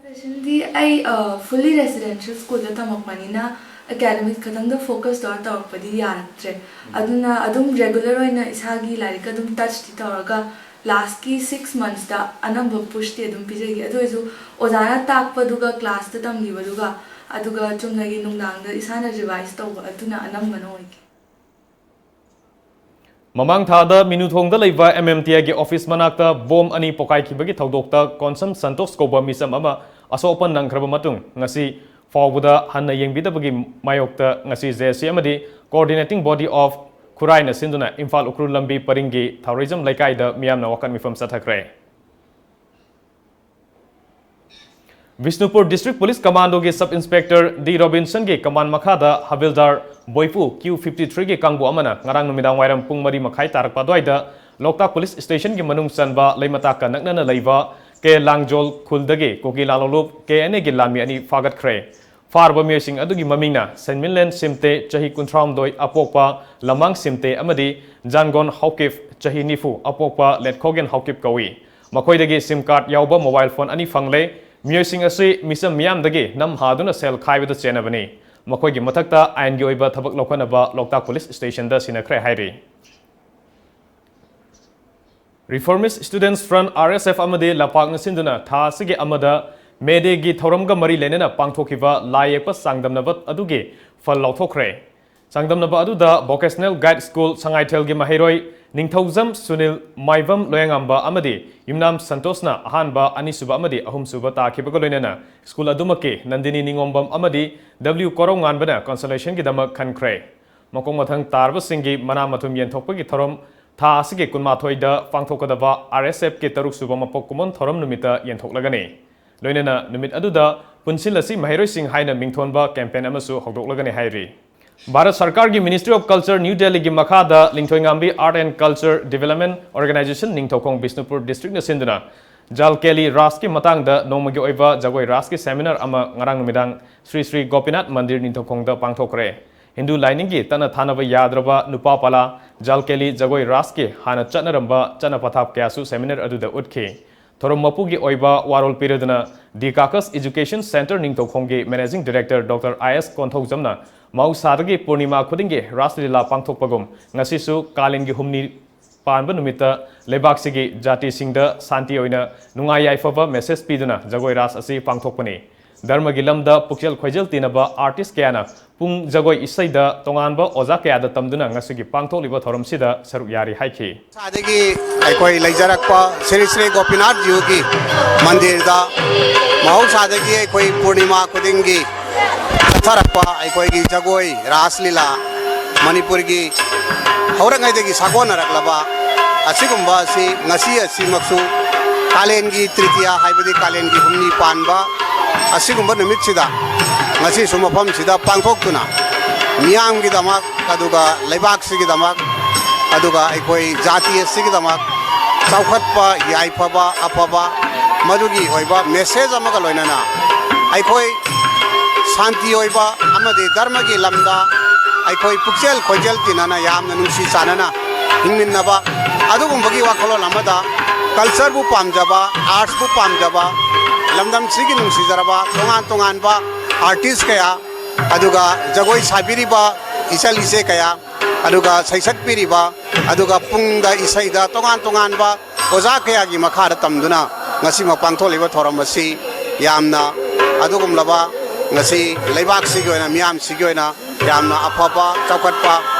Sessionꯗꯤ ꯑꯩ fully residential schoolꯗ ꯇꯝꯃꯛꯄꯅꯤꯅ academic ꯈꯛꯇꯪꯗ focus ꯇꯧꯔ ꯇꯧꯔꯛꯄꯗꯤ ꯌꯥꯔꯛꯇ꯭ꯔꯦ꯫ ꯑꯗꯨꯅ ꯑꯗꯨꯝ regular ꯑꯣꯏꯅ ꯏꯁꯥꯒꯤ ꯂꯥꯏꯔꯤꯛꯀ ꯑꯗꯨꯝ touchꯇꯤ ꯇꯧꯔꯒ lastꯀꯤ six monthsꯇ ꯑꯅꯝꯕ pushꯇꯤ ꯑꯗꯨꯝ ꯄꯤꯖꯈꯤ꯫ ꯑꯗꯨ ꯑꯣꯏꯔꯁꯨ ꯑꯣꯖꯥꯅ ꯇꯥꯛꯄꯗꯨꯒ classꯇ ꯇꯝꯈꯤꯕꯗꯨꯒ ꯑꯗꯨꯒ ꯆꯨꯝꯅꯒꯤ ꯅꯨꯡꯗꯥꯡꯗ ꯏꯁꯥꯅ revise ꯇꯧꯕ ꯑꯗꯨꯅ ꯑꯅꯝꯕꯅ ꯑꯣꯏꯈꯤ꯫ ꯃꯃꯥꯡ ꯊꯥꯗ ꯃꯤꯅꯨꯊꯣꯡꯗ ꯂꯩꯕ MMTIꯒꯤ office ꯃꯅꯥꯛꯇ bomb ꯑꯅꯤ ꯄꯣꯈꯥꯏꯈꯤꯕꯒꯤ ꯊꯧꯗꯣꯛꯇ ꯀꯣꯟꯁꯝ ꯁꯟꯇꯣꯁ ꯀꯧꯕ ꯃꯤꯆꯝ ꯑꯃ ꯑꯁꯣꯛ ꯑꯄꯟ ꯅꯪꯈ꯭ꯔꯕ ꯃꯇꯨꯡ ꯉꯁꯤ ꯐꯥꯎꯕꯗ ꯍꯟꯅ ꯌꯦꯡꯕꯤꯗꯕꯒꯤ ꯃꯥꯌꯣꯛꯇ ꯉꯁꯤ ꯖꯦ ꯑꯦꯁ ꯁꯤ ꯑꯃꯗꯤ Coordinating Body of ꯈꯨꯔꯥꯏꯅ ꯁꯤꯟꯗꯨꯅ ꯏꯝꯐꯥꯜ ꯎꯈ꯭ꯔꯨꯜ ꯂꯝꯕꯤ ꯄꯔꯤꯡꯒꯤ ꯊꯧꯔꯩꯖꯝ ꯂꯩꯀꯥꯏꯗ ꯃꯤꯌꯥꯝꯅ ꯋꯥꯀꯠ ꯃꯤꯐꯝ ꯆꯠꯊꯈ꯭ꯔꯦ꯫ Bishnupur District Police Commandoꯒꯤ Sub Inspector ꯗꯤ ꯔꯣꯕꯤꯟꯁꯟꯒꯤ command ꯃꯈꯥꯗ ꯍꯕꯤꯜꯗꯥꯔ ꯕꯣꯏꯄꯨ Q fifty threeꯒꯤ ꯀꯥꯡꯕꯨ ꯑꯃꯅ ꯉꯔꯥꯡ ꯅꯨꯃꯤꯗꯥꯡ ꯋꯥꯏꯔꯝ ꯄꯨꯡ ꯃꯔꯤ ꯃꯈꯥꯏ ꯇꯥꯔꯛꯄ ꯑꯗꯨꯋꯥꯏꯗ ꯂꯣꯛꯇꯥꯛ Police Stationꯒꯤ ꯃꯅꯨꯡ ꯆꯟꯕ ꯂꯩꯃꯇꯥꯛꯀ ꯅꯛꯅꯅ ꯂꯩꯕ ꯀꯦ ꯂꯥꯡꯖꯣꯜ ꯈꯨꯜꯗꯒꯤ ꯀꯨꯀꯤ ꯂꯥꯂꯣꯡꯂꯨꯞ ꯀꯦ ꯑꯦꯟ ꯑꯦꯒꯤ ꯂꯥꯟꯃꯤ ꯑꯅꯤ ꯐꯥꯒꯠꯈ꯭ꯔꯦ꯫ ꯐꯥꯔꯕ ꯃꯤꯑꯣꯏꯁꯤꯡ ꯑꯗꯨꯒꯤ ꯃꯃꯤꯡꯅ ꯁꯦꯟꯃꯤꯟꯂꯦꯟ ꯁꯤꯝꯇꯦ, ꯆꯍꯤ ꯀꯨꯟꯊ꯭ꯔꯥꯍꯨꯝꯗꯣꯏ, ꯑꯄꯣꯛꯄ ꯂꯃꯥꯡ ꯁꯤꯝꯇꯦ, ꯑꯃꯗꯤ ꯖꯥꯟꯒꯣꯟ ꯍꯥꯎꯀꯤꯞ, ꯆꯍꯤ ꯅꯤꯐꯨ, ꯑꯄꯣꯛꯄ ꯂꯦꯠꯈꯣꯒꯦꯟ ꯍꯥꯎꯀꯤꯞ ꯀꯧꯏ꯫ ꯃꯈꯣꯏꯗꯒꯤ SIM card ꯌꯥꯎꯕ mobile phone ꯑꯅꯤ ꯐꯪꯂꯦ꯫ ꯃꯤꯑꯣꯏꯁꯤꯡ ꯑꯁꯤ ꯃꯤꯆꯝ ꯃꯤꯌꯥꯝꯗꯒꯤ ꯅꯝ ꯍꯥꯗꯨꯅ ꯁꯦꯜ ꯈꯥꯏꯕꯗ ꯆꯦꯟꯅꯕꯅꯤ꯫ ꯃꯈꯣꯏꯒꯤ ꯃꯊꯛꯇ ꯑꯥꯏꯟꯒꯤ ꯑꯣꯏꯕ ꯊꯕꯛ ꯂꯧꯈꯠꯅꯕ ꯂꯣꯛꯇꯥꯛ Police Stationꯗ ꯁꯤꯟꯅꯈ꯭ꯔꯦ ꯍꯥꯏꯔꯤ꯫ Reformist Students Front, R S F, ꯑꯃꯗꯤ ꯂꯄꯥꯛꯅ ꯁꯤꯟꯗꯨꯅ ꯊꯥ ꯑꯁꯤꯒꯤ ꯑꯃꯗ May Dayꯒꯤ ꯊꯧꯔꯝꯒ ꯃꯔꯤ ꯂꯩꯅꯅ ꯄꯥꯡꯊꯣꯛꯈꯤꯕ ꯂꯥꯏ ꯌꯦꯛꯄ ꯆꯥꯡꯗꯝꯅꯕ ꯑꯗꯨꯒꯤ ꯐꯜ ꯂꯥꯎꯊꯣꯛꯈ꯭ꯔꯦ꯫ ꯆꯥꯡꯗꯝꯅꯕ ꯑꯗꯨꯗ Vocational Guide School ꯁꯉꯥꯏꯊꯦꯜꯒꯤ ꯃꯍꯩꯔꯣꯏ ꯅꯤꯡꯊꯧꯖꯝ ꯁꯨꯅꯤꯜ, ꯃꯥꯏꯕꯝ ꯂꯣꯌꯥꯉꯥꯝꯕ ꯑꯃꯗꯤ ꯌꯨꯝꯅꯥꯝ ꯁꯟꯇꯣꯁꯅ ꯑꯍꯥꯟꯕ, ꯑꯅꯤꯁꯨꯕ ꯑꯃꯗꯤ ꯑꯍꯨꯝꯁꯨꯕ ꯇꯥꯈꯤꯕꯒ ꯂꯣꯏꯅꯅ ꯁ꯭ꯀꯨꯜ ꯑꯗꯨꯃꯛꯀꯤ ꯅꯟꯗꯤꯅꯤ ꯅꯤꯉꯣꯝꯕꯝ ꯑꯃꯗꯤ W ꯀꯣꯔꯧꯉꯥꯟꯕꯅ consolation-ꯒꯤꯗꯃꯛ ꯈꯟꯈ꯭ꯔꯦ꯫ ꯃꯈꯣꯡ ꯃꯊꯪ ꯇꯥꯔꯕꯁꯤꯡꯒꯤ ꯃꯅꯥ ꯃꯊꯨꯝ ꯌꯦꯟꯊꯣꯛꯄꯒꯤ ꯊꯧꯔꯝ ꯊꯥ ꯑꯁꯤꯒꯤ ꯀꯨꯟꯃꯥꯊꯣꯏꯗ ꯄꯥꯡꯊꯣꯛꯀꯗꯕ R S F-ꯀꯤ ꯇꯔꯨꯛꯁꯨꯕ ꯃꯄꯣꯛ ꯀꯨꯝꯑꯣꯟ ꯊꯧꯔꯝ ꯅꯨꯃꯤꯠꯇ ꯌꯦꯟꯊꯣꯛꯂꯒꯅꯤ꯫ ꯂꯣꯏꯅꯅ ꯅꯨꯃꯤꯠ ꯑꯗꯨꯗ ꯄꯨꯟꯁꯤꯜꯂꯁꯤ ꯃꯍꯩꯔꯣꯏꯁꯤꯡ ꯍꯥꯏꯅ ꯃꯤꯡꯊꯣꯟꯕ campaign ꯑꯃꯁꯨ ꯍꯧꯗꯣꯛꯂꯒꯅꯤ ꯍꯥꯏꯔꯤ꯫ ꯚꯥꯔꯠ ꯁꯔꯀꯥꯔꯒꯤ Ministry of Culture, New Delhi-ꯒꯤ ꯃꯈꯥꯗ ꯂꯤꯡꯊꯣꯏꯉꯥꯝꯕꯤ Art and Culture Development Organization, Ningthoukhong Bishnupur District-ꯅ ꯁꯤꯟꯗꯨꯅ ꯖꯥꯜꯀꯦꯂꯤ ꯔꯥꯁꯀꯤ ꯃꯇꯥꯡꯗ ꯅꯣꯡꯃꯒꯤ ꯑꯣꯏꯕ ꯖꯒꯣꯏ ꯔꯥꯁꯀꯤ seminar ꯑꯃ ꯉꯔꯥꯡ ꯅꯨꯃꯤꯗꯥꯡ ꯁ꯭ꯔꯤ ꯁ꯭ꯔꯤ ꯒꯣꯄꯤꯅꯥꯊ ꯃꯟꯗꯤꯔ ꯅꯤꯡꯊꯧꯈꯣꯡꯗ ꯄꯥꯡꯊꯣꯛꯈ꯭ꯔꯦ꯫ ꯍꯤꯟꯗꯨ ꯂꯥꯏꯅꯤꯡꯒꯤ ꯇꯠꯅ ꯊꯥꯅꯕ ꯌꯥꯗ꯭ꯔꯕ ꯅꯨꯄꯥ ꯄꯂꯥ ꯖꯥꯜꯀꯦꯂꯤ ꯖꯒꯣꯏ ꯔꯥꯁꯀꯤ ꯍꯥꯟꯅ ꯆꯠꯅꯔꯝꯕ ꯆꯠꯅ ꯄꯊꯥꯞ ꯀꯌꯥꯁꯨ seminar ꯑꯗꯨꯗ ꯎꯠꯈꯤ꯫ ꯊꯧꯔꯝ ꯃꯄꯨꯒꯤ ꯑꯣꯏꯕ ꯋꯥꯔꯣꯜ ꯄꯤꯔꯗꯨꯅ The Caucus Education Centre ꯅꯤꯡꯊꯧꯈꯣꯡꯒꯤ Managing Director Doctor I S ꯀꯣꯟꯊꯧꯖꯝꯅ ꯃꯍꯧꯁꯥꯗꯒꯤ ꯄꯨꯔꯅꯤꯃꯥ ꯈꯨꯗꯤꯡꯒꯤ ꯔꯥꯁ ꯂꯤꯂꯥ ꯄꯥꯡꯊꯣꯛꯄꯒꯨꯝ ꯉꯁꯤꯁꯨ ꯀꯥꯂꯦꯟꯒꯤ ꯍꯨꯝꯅꯤ ꯄꯥꯟꯕ ꯅꯨꯃꯤꯠꯇ ꯂꯩꯕꯥꯛꯁꯤꯒꯤ ꯖꯥꯇꯤꯁꯤꯡꯗ ꯁꯥꯟꯇꯤ ꯑꯣꯏꯅ ꯅꯨꯡꯉꯥꯏ ꯌꯥꯏꯐꯕ message ꯄꯤꯗꯨꯅ ꯖꯒꯣꯏ ꯔꯥꯁ ꯑꯁꯤ ꯄꯥꯡꯊꯣꯛꯄꯅꯤ꯫ ꯙꯔꯃꯒꯤ ꯂꯝꯗ ꯄꯨꯛꯆꯦꯜ ꯈꯣꯏꯖꯦꯜ ꯇꯤꯟꯅꯕ artist ꯀꯌꯥꯅ ꯄꯨꯡ ꯖꯒꯣꯏ ꯏꯁꯩꯗ ꯇꯣꯉꯥꯟꯕ ꯑꯣꯖꯥ ꯀꯌꯥꯗ ꯇꯝꯗꯨꯅ ꯉꯁꯤꯒꯤ ꯄꯥꯡꯊꯣꯛꯂꯤꯕ ꯊꯧꯔꯝꯁꯤꯗ ꯁꯔꯨꯛ ꯌꯥꯔꯤ ꯍꯥꯏꯈꯤ꯫ ꯃꯍꯧꯁꯥꯗꯒꯤ ꯑꯩꯈꯣꯏ ꯂꯩꯖꯔꯛꯄ ꯁ꯭ꯔꯤ ꯁ꯭ꯔꯤ ꯒꯣꯄꯤꯅꯥꯊ ꯖꯤꯎꯒꯤ ꯃꯟꯗꯤꯔꯗ ꯃꯍꯧꯁꯥꯗꯒꯤ ꯑꯩꯈꯣꯏ ꯄꯨꯔꯅꯤꯃꯥ ꯈꯨꯗꯤꯡꯒꯤ ꯆꯠꯊꯔꯛꯄ ꯑꯩꯈꯣꯏꯒꯤ ꯖꯒꯣꯏ, ꯔꯥꯁ ꯂꯤꯂꯥ, ꯃꯅꯤꯄꯨꯔꯒꯤ ꯍꯧꯔꯛꯉꯩꯗꯒꯤ ꯁꯥꯒꯣꯟꯅꯔꯛꯂꯕ ꯑꯁꯤꯒꯨꯝꯕ ꯑꯁꯤ ꯉꯁꯤ ꯑꯁꯤꯃꯛꯁꯨ ꯀꯥꯂꯦꯟꯒꯤ ꯇ꯭ꯔꯤꯇꯤꯌꯥ ꯍꯥꯏꯕꯗꯤ ꯀꯥꯂꯦꯟꯒꯤ ꯍꯨꯝꯅꯤ ꯄꯥꯟꯕ ꯑꯁꯤꯒꯨꯝꯕ ꯅꯨꯃꯤꯠꯁꯤꯗ ꯉꯁꯤꯁꯨ ꯃꯐꯝꯁꯤꯗ ꯄꯥꯡꯊꯣꯛꯇꯨꯅ ꯃꯤꯌꯥꯝꯒꯤꯗꯃꯛ, ꯑꯗꯨꯒ ꯂꯩꯕꯥꯛꯁꯤꯒꯤꯗꯃꯛ, ꯑꯗꯨꯒ ꯑꯩꯈꯣꯏ ꯖꯥꯇꯤ ꯑꯁꯤꯒꯤꯗꯃꯛ ꯆꯥꯎꯈꯠꯄ, ꯌꯥꯏꯐꯕ, ꯑꯐꯕ, ꯃꯗꯨꯒꯤ ꯑꯣꯏꯕ ꯃꯦꯁꯦꯖ ꯑꯃꯒ ꯂꯣꯏꯅꯅ ꯑꯩꯈꯣꯏ ꯁꯥꯟꯇꯤ ꯑꯣꯏꯕ ꯑꯃꯗꯤ ꯙꯔꯃꯒꯤ ꯂꯝꯗ ꯑꯩꯈꯣꯏ ꯄꯨꯛꯆꯦꯜ ꯈꯣꯏꯖꯦꯜ ꯇꯤꯟꯅꯅ ꯌꯥꯝꯅ ꯅꯨꯡꯁꯤ ꯆꯥꯟꯅꯅ ꯍꯤꯡꯃꯤꯟꯅꯕ ꯑꯗꯨꯒꯨꯝꯕꯒꯤ ꯋꯥꯈꯜꯂꯣꯟ ꯑꯃꯗ ꯀꯜꯆꯔꯕꯨ ꯄꯥꯝꯖꯕ, ꯑꯥꯔꯠꯁꯄꯨ ꯄꯥꯝꯖꯕ, ꯂꯝꯗꯝꯁꯤꯒꯤ ꯅꯨꯡꯁꯤꯖꯔꯕ ꯇꯣꯉꯥꯟ ꯇꯣꯉꯥꯟꯕ ꯑꯥꯔꯇꯤꯁ ꯀꯌꯥ, ꯑꯗꯨꯒ ꯖꯒꯣꯏ ꯁꯥꯕꯤꯔꯤꯕ ꯏꯆꯜ ꯏꯆꯦ ꯀꯌꯥ, ꯑꯗꯨꯒ ꯁꯩꯁꯛꯄꯤꯔꯤꯕ, ꯑꯗꯨꯒ ꯄꯨꯡꯗ ꯏꯁꯩꯗ ꯇꯣꯉꯥꯟ ꯇꯣꯉꯥꯟꯕ ꯑꯣꯖꯥ ꯀꯌꯥꯒꯤ ꯃꯈꯥꯗ ꯇꯝꯗꯨꯅ ꯉꯁꯤꯃꯛ ꯄꯥꯡꯊꯣꯛꯂꯤꯕ ꯊꯧꯔꯝ ꯑꯁꯤ ꯌꯥꯝꯅ ꯑꯗꯨꯒꯨꯝꯂꯕ ꯉꯁꯤ ꯂꯩꯕꯥꯛꯁꯤꯒꯤ ꯑꯣꯏꯅ, ꯃꯤꯌꯥꯝꯁꯤꯒꯤ ꯑꯣꯏꯅ ꯌꯥꯝꯅ ꯑꯐꯕ, ꯆꯥꯎꯈꯠꯄ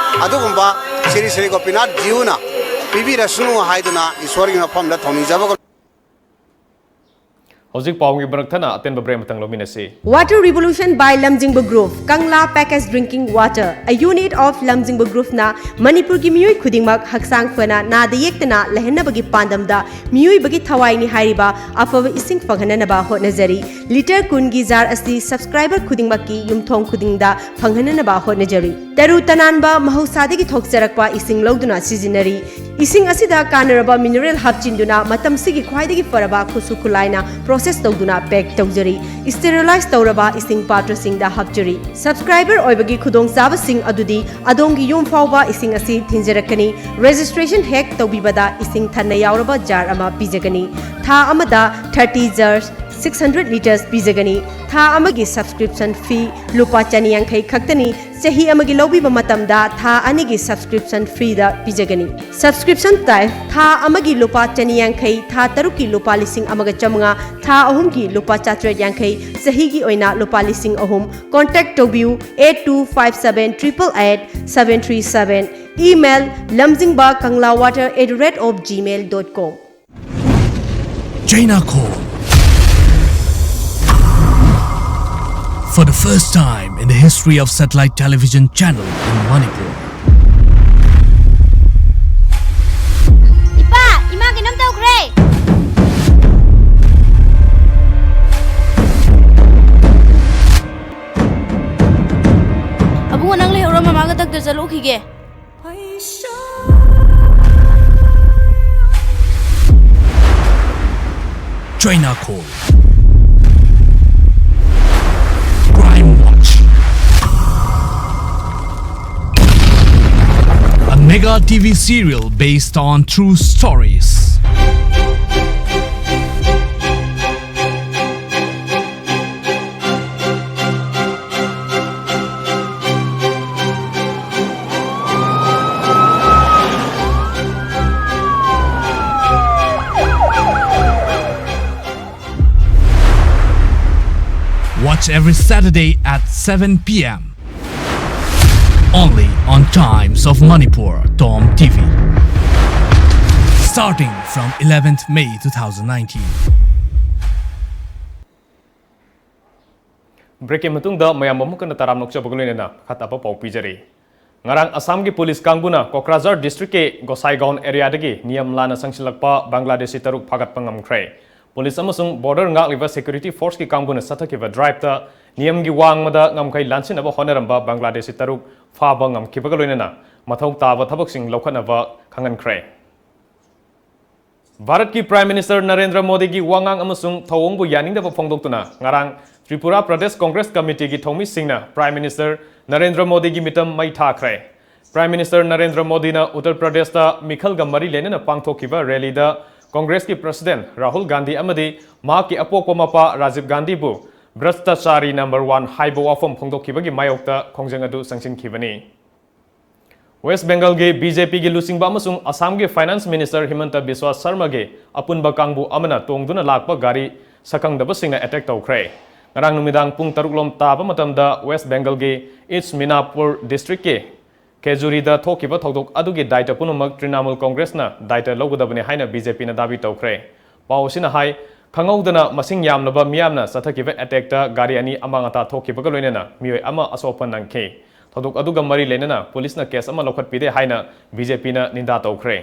ꯑꯗꯨꯒꯨꯝꯕ ꯁ꯭ꯔꯤ ꯁ꯭ꯔꯤ ꯒꯣꯄꯤꯅꯥꯊ ꯖꯤꯎꯅ ꯄꯤꯕꯤꯔꯁꯅꯨ ꯍꯥꯏꯗꯨꯅ ꯏꯁꯣꯔꯒꯤ ꯃꯐꯝꯗ ꯊꯧꯅꯤꯖꯕꯒ ꯍꯧꯖꯤꯛ ꯄꯥꯎꯒꯤ ꯃꯔꯛ ꯊꯠꯅ ꯑꯇꯦꯟꯕ ꯕ꯭ꯔꯦꯛ ꯑꯃꯇꯪ ꯂꯧꯃꯤꯟꯅꯁꯤ꯫ Water Revolution by Lamjingba Group, Kangla Package Drinking Water, a unit of Lamjingba Group ꯅ ꯃꯅꯤꯄꯨꯔꯒꯤ ꯃꯤꯑꯣꯏ ꯈꯨꯗꯤꯡꯃꯛ ꯍꯛꯆꯥꯡ ꯐꯅ ꯅꯥꯗ ꯌꯦꯛꯇꯅ ꯂꯩꯍꯟꯅꯕꯒꯤ ꯄꯥꯟꯗꯝꯗ ꯃꯤꯑꯣꯏꯕꯒꯤ ꯊꯋꯥꯏꯅꯤ ꯍꯥꯏꯔꯤꯕ ꯑꯐꯕ ꯏꯁꯤꯡ ꯐꯪꯍꯟꯅꯅꯕ ꯍꯣꯠꯅꯖꯔꯤ꯫ ꯂꯤꯇꯔ ꯀꯨꯟꯒꯤ ꯖꯥꯔ ꯑꯁꯤ ꯁꯕꯁꯀ꯭ꯔꯥꯏꯕꯔ ꯈꯨꯗꯤꯡꯃꯛꯀꯤ ꯌꯨꯝꯊꯣꯡ ꯈꯨꯗꯤꯡꯗ ꯐꯪꯍꯟꯅꯅꯕ ꯍꯣꯠꯅꯖꯔꯤ꯫ ꯇꯔꯨ ꯇꯅꯥꯟꯕ ꯃꯍꯧꯁꯥꯗꯒꯤ ꯊꯣꯛꯆꯔꯛꯄ ꯏꯁꯤꯡ ꯂꯧꯗꯨꯅ ꯁꯤꯖꯤꯟꯅꯔꯤ꯫ ꯏꯁꯤꯡ ꯑꯁꯤꯗ ꯀꯥꯟꯅꯔꯕ ꯃꯤꯅꯔꯦꯜ ꯍꯥꯞꯆꯤꯟꯗꯨꯅ ꯃꯇꯝꯁꯤꯒꯤ ꯈ꯭ꯋꯥꯏꯗꯒꯤ ꯐꯔꯕ ꯈꯨꯠꯁꯨ ꯈꯨꯠꯂꯥꯏꯅ ꯄ꯭ꯔꯣꯁꯦꯁ ꯇꯧꯗꯨꯅ ꯄꯦꯛ ꯇꯧꯖꯔꯤ꯫ ꯁ꯭ꯇꯦꯔꯤꯂꯥꯏꯖ ꯇꯧꯔꯕ ꯏꯁꯤꯡ ꯄꯥꯇ꯭ꯔꯁꯤꯡꯗ ꯍꯥꯞꯆꯔꯤ꯫ ꯁꯕꯁꯀ꯭ꯔꯥꯏꯕꯔ ꯑꯣꯏꯕꯒꯤ ꯈꯨꯗꯣꯡꯆꯥꯕꯁꯤꯡ ꯑꯗꯨꯗꯤ ꯑꯗꯣꯝꯒꯤ ꯌꯨꯝ ꯐꯥꯎꯕ ꯏꯁꯤꯡ ꯑꯁꯤ ꯊꯤꯟꯖꯔꯛꯀꯅꯤ꯫ ꯔꯦꯖꯤꯁꯇ꯭ꯔꯦꯁꯟ ꯍꯦꯛ ꯇꯧꯕꯤꯕꯗ ꯏꯁꯤꯡ ꯊꯟꯅ ꯌꯥꯎꯔꯕ ꯖꯥꯔ ꯑꯃ ꯄꯤꯖꯒꯅꯤ꯫ ꯊꯥ ꯑꯃꯗ thirty jar, six hundred litres ꯄꯤꯖꯒꯅꯤ꯫ ꯊꯥ ꯑꯃꯒꯤ ꯁꯕꯁꯀ꯭ꯔꯤꯞꯁꯟ ꯐꯤ ꯂꯨꯄꯥ ꯆꯅꯤ ꯌꯥꯡꯈꯩ ꯈꯛꯇꯅꯤ꯫ ꯆꯍꯤ ꯑꯃꯒꯤ ꯂꯧꯕꯤꯕ ꯃꯇꯝꯗ ꯊꯥ ꯑꯅꯤꯒꯤ ꯁꯕꯁꯀ꯭ꯔꯤꯞꯁꯟ ꯐ꯭ꯔꯤꯗ ꯄꯤꯖꯒꯅꯤ꯫ ꯁꯕꯁꯀ꯭ꯔꯤꯞꯁꯟ ꯇꯥꯏꯞ: ꯊꯥ ꯑꯃꯒꯤ ꯂꯨꯄꯥ ꯆꯅꯤ ꯌꯥꯡꯈꯩ, ꯊꯥ ꯇꯔꯨꯛꯀꯤ ꯂꯨꯄꯥ ꯂꯤꯁꯤꯡ ꯑꯃꯒ ꯆꯥꯃꯉꯥ, ꯊꯥ ꯑꯍꯨꯝꯒꯤ ꯂꯨꯄꯥ ꯆꯥꯇ꯭ꯔꯦꯠ ꯌꯥꯡꯈꯩ, ꯆꯍꯤꯒꯤ ꯑꯣꯏꯅ ꯂꯨꯄꯥ ꯂꯤꯁꯤꯡ ꯑꯍꯨꯝ꯫ Contact ꯇꯧꯕꯤꯌꯨ, eight two five seven triple eight seven three seven꯫ Email: lamjingba kangla water at the rate of gmail dot com꯫ China Coal. For the first time in the history of satellite television channel in Manipur, ꯏꯄꯥ, ꯏꯃꯥ ꯀꯩꯅꯣꯝ ꯇꯧꯈ꯭ꯔꯦ꯫ ꯑꯕꯨꯡꯉꯣ, ꯅꯪ ꯂꯩꯍꯧꯔꯣ, ꯃꯃꯥꯒ doctor ꯆꯠꯂꯨꯈꯤꯒꯦ꯫ China Coal. Crime Watch. A mega T V serial based on true stories. Watch every Saturday at seven p m. Only on Times of Manipur, Tom T V. Starting from eleventh May two thousand nineteen. Break ꯀꯤ ꯃꯇꯨꯡꯗ ꯃꯌꯥꯝ ꯑꯃꯨꯛ ꯍꯟꯅ ꯇꯔꯥꯝꯅ ꯑꯣꯛꯆꯕꯒ ꯂꯣꯏꯅꯅ ꯃꯈꯥ ꯇꯥꯕ ꯄꯥꯎ ꯄꯤꯖꯔꯤ꯫ ꯉꯔꯥꯡ ꯑꯁꯥꯝꯒꯤ ꯄꯨꯂꯤꯁ ꯀꯥꯡꯕꯨꯅ ꯀꯣꯀ꯭ꯔꯥꯖꯥꯔ ꯗꯤꯁꯇ꯭ꯔꯤꯛꯀꯤ ꯒꯣꯁꯥꯏꯒꯥꯎꯟ ꯑꯦꯔꯤꯌꯥꯗꯒꯤ ꯅꯤꯌꯝ ꯂꯥꯟꯅ ꯆꯪꯁꯤꯜꯂꯛꯄ ꯕꯪꯒ꯭ꯂꯥꯗꯦꯁꯤ ꯇꯔꯨꯛ ꯐꯥꯒꯠꯄ ꯉꯝꯈ꯭ꯔꯦ꯫ ꯄꯨꯂꯤꯁ ꯑꯃꯁꯨꯡ ꯕꯣꯔꯗꯔ ꯉꯥꯛꯂꯤꯕ ꯁꯦꯀ꯭ꯌꯨꯔꯤꯇꯤ ꯐꯣꯔꯁꯀꯤ ꯀꯥꯡꯕꯨꯅ ꯆꯠꯊꯈꯤꯕ ꯗ꯭ꯔꯥꯏꯚꯇ ꯅꯤꯌꯝꯒꯤ ꯋꯥꯡꯃꯗ ꯉꯝꯈꯩ ꯂꯥꯟꯁꯤꯟꯅꯕ ꯍꯣꯠꯅꯔꯝꯕ ꯕꯪꯒ꯭ꯂꯥꯗꯦꯁꯤ ꯇꯔꯨꯛ ꯐꯥꯕ ꯉꯝꯈꯤꯕꯒ ꯂꯣꯏꯅꯅ ꯃꯊꯧ ꯇꯥꯕ ꯊꯕꯛꯁꯤꯡ ꯂꯧꯈꯠꯅꯕ ꯈꯪꯍꯟꯈ꯭ꯔꯦ꯫ ꯚꯥꯔꯠꯀꯤ ꯄ꯭ꯔꯥꯏꯝ ꯃꯤꯅꯤꯁꯇꯔ ꯅꯔꯦꯟꯗ꯭ꯔ ꯃꯣꯗꯤꯒꯤ ꯋꯥꯉꯥꯡ ꯑꯃꯁꯨꯡ ꯊꯧꯑꯣꯡꯕꯨ ꯌꯥꯅꯤꯡꯗꯕ ꯐꯣꯡꯗꯣꯛꯇꯨꯅ ꯉꯔꯥꯡ ꯇ꯭ꯔꯤꯄꯨꯔꯥ ꯄ꯭ꯔꯗꯦꯁ ꯀꯣꯡꯒ꯭ꯔꯦꯁ ꯀꯃꯤꯇꯤꯒꯤ ꯊꯧꯃꯤꯁꯤꯡꯅ ꯄ꯭ꯔꯥꯏꯝ ꯃꯤꯅꯤꯁꯇꯔ ꯅꯔꯦꯟꯗ꯭ꯔ ꯃꯣꯗꯤꯒꯤ ꯃꯤꯇꯝ ꯃꯩ ꯊꯥꯈ꯭ꯔꯦ꯫ ꯄ꯭ꯔꯥꯏꯝ ꯃꯤꯅꯤꯁꯇꯔ ꯅꯔꯦꯟꯗ꯭ꯔ ꯃꯣꯗꯤꯅ ꯎꯠꯇꯔ ꯄ꯭ꯔꯗꯦꯁꯇ ꯃꯤꯈꯜꯒ ꯃꯔꯤ ꯂꯩꯅꯅ ꯄꯥꯡꯊꯣꯛꯈꯤꯕ ꯔꯦꯂꯤꯗ ꯀꯣꯡꯒ꯭ꯔꯦꯁꯀꯤ ꯄ꯭ꯔꯁꯤꯗꯦꯟꯠ ꯔꯥꯍꯨꯜ ꯒꯥꯟꯙꯤ ꯑꯃꯗꯤ ꯃꯍꯥꯛꯀꯤ ꯑꯄꯣꯛꯄ ꯃꯄꯥ ꯔꯥꯖꯤꯕ ꯒꯥꯟꯙꯤꯕꯨ ꯚ꯭ꯔꯁꯇꯥꯆꯥꯔꯤ ꯅꯝꯕꯔ ꯋꯥꯟ ꯍꯥꯏꯕ ꯋꯥꯐꯝ ꯐꯣꯡꯗꯣꯛꯈꯤꯕꯒꯤ ꯃꯥꯌꯣꯛꯇ ꯈꯣꯡꯖꯪ ꯑꯗꯨ ꯆꯪꯁꯤꯟꯈꯤꯕꯅꯤ꯫ ꯋꯦꯁ ꯕꯦꯡꯒꯜꯒꯤ ꯕꯤ ꯖꯦ ꯄꯤꯒꯤ ꯂꯨꯆꯤꯡꯕ ꯑꯃꯁꯨꯡ ꯑꯁꯥꯝꯒꯤ ꯐꯥꯏꯅꯥꯟꯁ ꯃꯤꯅꯤꯁꯇꯔ ꯍꯤꯃꯟꯇ ꯕꯤꯁ꯭ꯋꯥ ꯁꯔꯃꯒꯤ ꯑꯄꯨꯟꯕ ꯀꯥꯡꯕꯨ ꯑꯃꯅ ꯇꯣꯡꯗꯨꯅ ꯂꯥꯛꯄ ꯒꯥꯔꯤ ꯁꯛꯈꯪꯗꯕꯁꯤꯡꯅ ꯑꯦꯇꯦꯛ ꯇꯧꯈ꯭ꯔꯦ꯫ ꯉꯔꯥꯡ ꯅꯨꯃꯤꯗꯥꯡ ꯄꯨꯡ ꯇꯔꯨꯛ ꯂꯣꯝ ꯇꯥꯕ ꯃꯇꯝꯗ ꯋꯦꯁ ꯕꯦꯡꯒꯜꯒꯤ ꯏꯁ꯭ꯠ ꯃꯤꯅꯥꯄꯨꯔ ꯗꯤꯁꯇ꯭ꯔꯤꯛꯀꯤ ꯀꯦꯖꯨꯔꯤꯗ ꯊꯣꯛꯈꯤꯕ ꯊꯧꯗꯣꯛ ꯑꯗꯨꯒꯤ ꯗꯥꯏꯇ ꯄꯨꯝꯅꯃꯛ ꯇ꯭ꯔꯤꯅꯥꯃꯨꯜ ꯀꯣꯡꯒ꯭ꯔꯦꯁꯅ ꯗꯥꯏꯇ ꯂꯧꯒꯗꯕꯅꯤ ꯍꯥꯏꯅ ꯕꯤ ꯖꯦ ꯄꯤꯅ ꯗꯥꯕꯤ ꯇꯧꯈ꯭ꯔꯦ꯫ ꯄꯥꯎ ꯑꯁꯤꯅ ꯍꯥꯏ, ꯈꯪꯍꯧꯗꯅ ꯃꯁꯤꯡ ꯌꯥꯝꯂꯕ ꯃꯤꯌꯥꯝꯅ ꯆꯠꯊꯈꯤꯕ ꯑꯦꯇꯦꯛꯇ ꯒꯥꯔꯤ ꯑꯅꯤ ꯑꯃꯥꯡ ꯑꯇꯥ ꯊꯣꯛꯈꯤꯕꯒ ꯂꯣꯏꯅꯅ ꯃꯤꯑꯣꯏ ꯑꯃ ꯑꯁꯣꯛ ꯑꯄꯟ ꯅꯪꯈꯤ꯫ ꯊꯧꯗꯣꯛ ꯑꯗꯨꯒ ꯃꯔꯤ ꯂꯩꯅꯅ ꯄꯨꯂꯤꯁꯅ ꯀꯦꯁ ꯑꯃ ꯂꯧꯈꯠꯄꯤꯗꯦ ꯍꯥꯏꯅ ꯕꯤ ꯖꯦ ꯄꯤꯅ ꯅꯤꯟꯗꯥ ꯇꯧꯈ꯭ꯔꯦ꯫